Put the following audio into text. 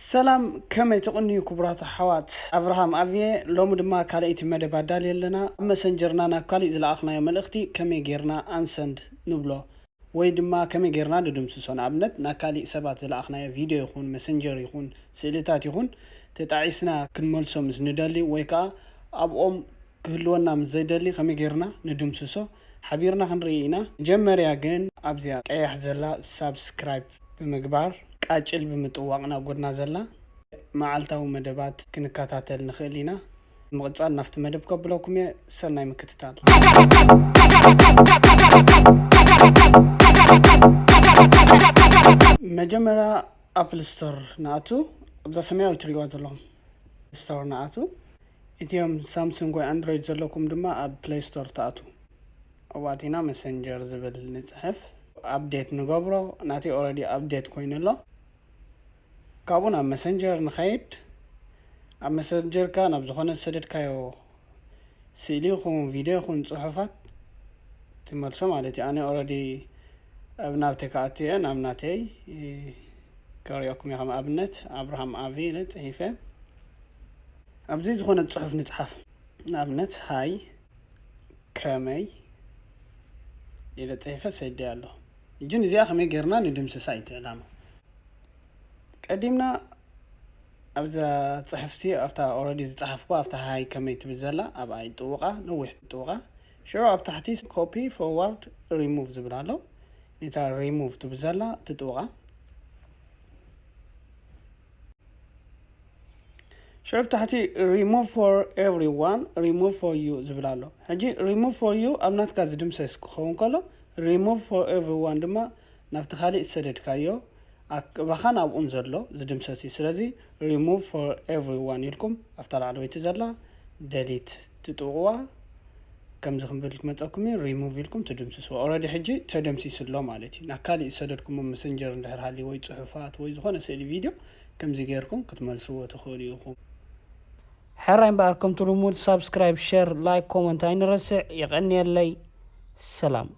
ሰላም፣ ከመይ ትቕንዩ ክቡራት ኣሕዋት? ኣብርሃም ኣብየ። ሎሚ ድማ ካልኣይቲ መደብ ኣዳልየ ኣለና። ኣብ መሰንጀርና ናብ ካሊእ ዝለኣኽናዮ መልእኽቲ ከመይ ጌርና ኣንሰንድ ንብሎ ወይ ድማ ከመይ ጌርና ንድምስሶ? ንኣብነት ናብ ካሊእ ሰባት ዝለኣኽናዮ ቪድዮ ይኹን መሰንጀር ይኹን ስእልታት ይኹን ተጣዒስና ክንመልሶ ምስ ንደሊ ወይ ከዓ ኣብኦም ክህልወና ምስ ዘይደሊ ከመይ ጌርና ንድምስሶ ሓቢርና ክንርኢ ኢና። መጀመርያ ግን ኣብዚኣ ቀያሕ ዘላ ሳብስክራይብ ብምግባር ቃጭል ብምጥዋቕ ናብ ጎድና ዘላ መዓልታዊ መደባት ክንከታተል ንኽእል ኢና። ምቕጻል ናብቲ መደብ ከብለኩም እየ። ሰናይ ምክትታል። መጀመርያ ኣፕል ስቶር ንኣቱ። ኣብዛ ሰማያዊ ትሪእዋ ዘለኹም ስቶር ንኣቱ። እቲኦም ሳምሱንግ ወይ ኣንድሮይድ ዘለኩም ድማ ኣብ ፕሌይ ስቶር ትኣቱ። ኣብኡ ኣቲና መሰንጀር ዝብል ንጽሕፍ፣ ኣፕዴት ንገብሮ። ናተይ ኦረዲ ኣፕዴት ኮይኑ ኣሎ። ካብኡ ናብ መሰንጀር ንኸይድ። ኣብ መሰንጀርካ ናብ ዝኾነ ዝሰደድካዮ ስእሊ ይኹን ቪድዮ ይኹን ጽሑፋት ትመልሶ ማለት እዩ። ኣነ ኦረዲ ኣብ ናብተይ ክኣቱ እየ። ናብ ናተይ ከርእየኩም እየ። ከም ኣብነት ኣብርሃም ኣቪ ኢለ ጽሒፈ። ኣብዚ ዝኾነ ጽሑፍ ንጽሓፍ። ንኣብነት ሃይ፣ ከመይ ኢለ ጽሒፈ ሰዲየ ኣለኹ። እጅን እዚኣ ከመይ ጌርና ንድምስሳ እዩ እቲ ዕላማ። ቀዲምና ኣብዛ ጽሕፍቲ ኣብታ ኦረዲ ዝጸሓፍኩ ኣብታ ሃይ ከመይ ትብል ዘላ ኣብኣ ይጥውቓ፣ ነዊሕ ይጥውቓ። ሽዑ ኣብ ታሕቲ ኮፒ፣ ፎርዋርድ፣ ሪሙቭ ዝብል ኣሎ። ነታ ሪሙቭ ትብል ዘላ ትጥውቓ። ሽዑ ኣብ ታሕቲ remove for everyone, remove for you ዝብል ኣሎ። ሕጂ remove for you ኣብ ናትካ ዝድምሰስ ክኸውን ከሎ remove for everyone ድማ ናብቲ ካልእ ዝሰደድካዮ ኣክባኻን ኣብኡን ዘሎ ዝድምሰስ እዩ። ስለዚ remove for everyone ኢልኩም ኣብታ ላዕለወይቲ ዘላ ደሊት ትጥውቕዋ። ከምዚ ክንብል ክመፀኩም እዩ። ሪሙቭ ኢልኩም ትድምስስዎ። ኦረዲ ሕጂ ተደምሲሱ ኣሎ ማለት እዩ። ናብ ካሊእ ዝሰደድኩሞ መሰንጀር እንድሕር ሃልዩ ወይ ፅሑፋት ወይ ዝኾነ ስእሊ ቪድዮ ከምዚ ጌርኩም ክትመልስዎ ትኽእሉ ኢኹም። ሕራይ እምበኣር ከምቲ ልሙድ ሳብስክራይብ፣ ሸር፣ ላይክ፣ ኮመንት ኣይንረስዕ። የቐንየለይ። ሰላም።